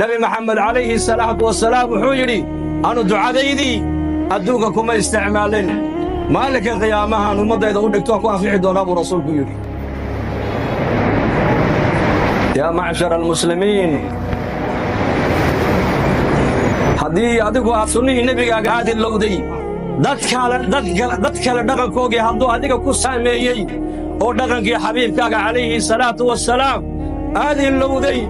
Nebi Maxamed calayhi salaatu wasalaam wuxuu yidhi, anu ducadaydii adduunka kuma isticmaalin, maalinka qiyaamahaan ummaddayda u dhigto ku anfixi doonaa buu rasuulku yidhi. Yaa macshar almuslimiin, haddii adigu aad sunnihii nebigaaga aad ilowday, dad kale dhaqankoogii hadduu adiga ku saameeyey oo dhaqankii xabiibkaaga calayhi salaatu wasalaam aad ilowday,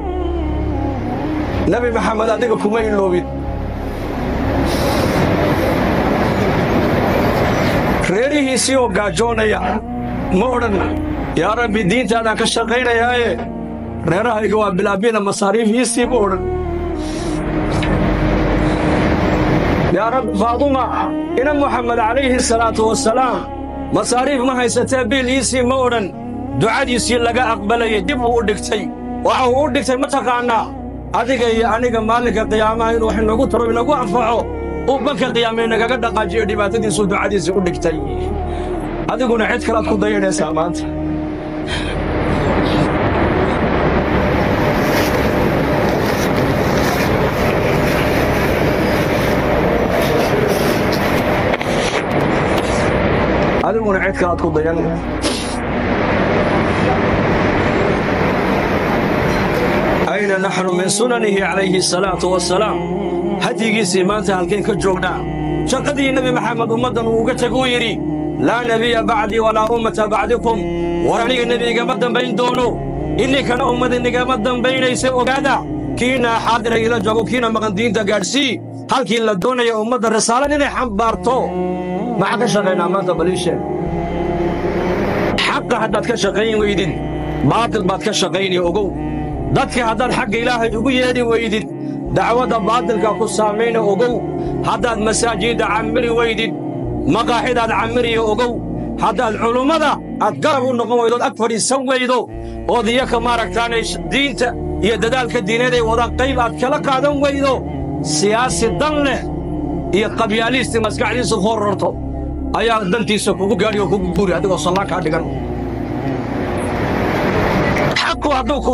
Nebi Maxamed adiga kuma iloobin. Reerihiisii oo gaajoonaya ma odhan, yaa Rabbi diintaadaan ka shaqaynayaaye reerahayga waa bilaabina masaariifiisii ma odhan. Yaa Rabbi, Faaduma ina Muxamed calayhi salaatu wasalaam masaariif ma haysatee biil iisii ma odhan. Ducadiisii laga aqbalayay dib uu u dhigtay. Waxa uu u dhigtay ma taqaannaa? Adiga iyo aniga maalinka qiyaamaha inuu wax inagu taro, inagu anfaco, uu banka qiyaame inagaga dhaqaajiyo dhibaatadiisuu ducadiisii u dhigtay. Adiguna cid kalaad ku dayanaysaa maanta. Adiguna cid kalaad ku dayan. Ayna naxnu min sunanihi calayhi asalaatu wasalaam? Hadyigiisii maanta halkeen ka joognaa? Shaqadii Nebi Maxamed ummaddan uu uga teg uu yidhi, laa nebiya bacdii walaa ummata bacdikum, war aniga nebi igama dambayn doono, ininkana ummad inigama dambaynaysa, ogaada kiina xaadira ila joogo, kiina maqan diinta gaadhsii. Halkii la doonaya ummadda risaalan inay xambaarto maxaan ka shaqaynaa maanta? Bal ii sheeg. Xaqa haddaad ka shaqayn weydid, baatil baad ka shaqaynaya, ogow. Dadka haddaad xagga Ilaahay ugu yeedhi weydid, dacwadda baatilka ku saamayna, ogow. Haddaad masaajidda cammiri weydid, maqaaxidaad cammiriya, ogow. Haddaad culummada aad garab u noqon weydood ag fadhiisan weydo ood iyaka maaragtaanay diinta iyo dadaalka diineed ay wadaan qayb aad kala qaadan weydo, siyaasi dan leh iyo qabyaaliistii maskaxdiisa hororto ayaa dantiisa kugu gaadhi oo kugu guuri adigoo sallaan kaa dhigan. Xaqu hadduu ku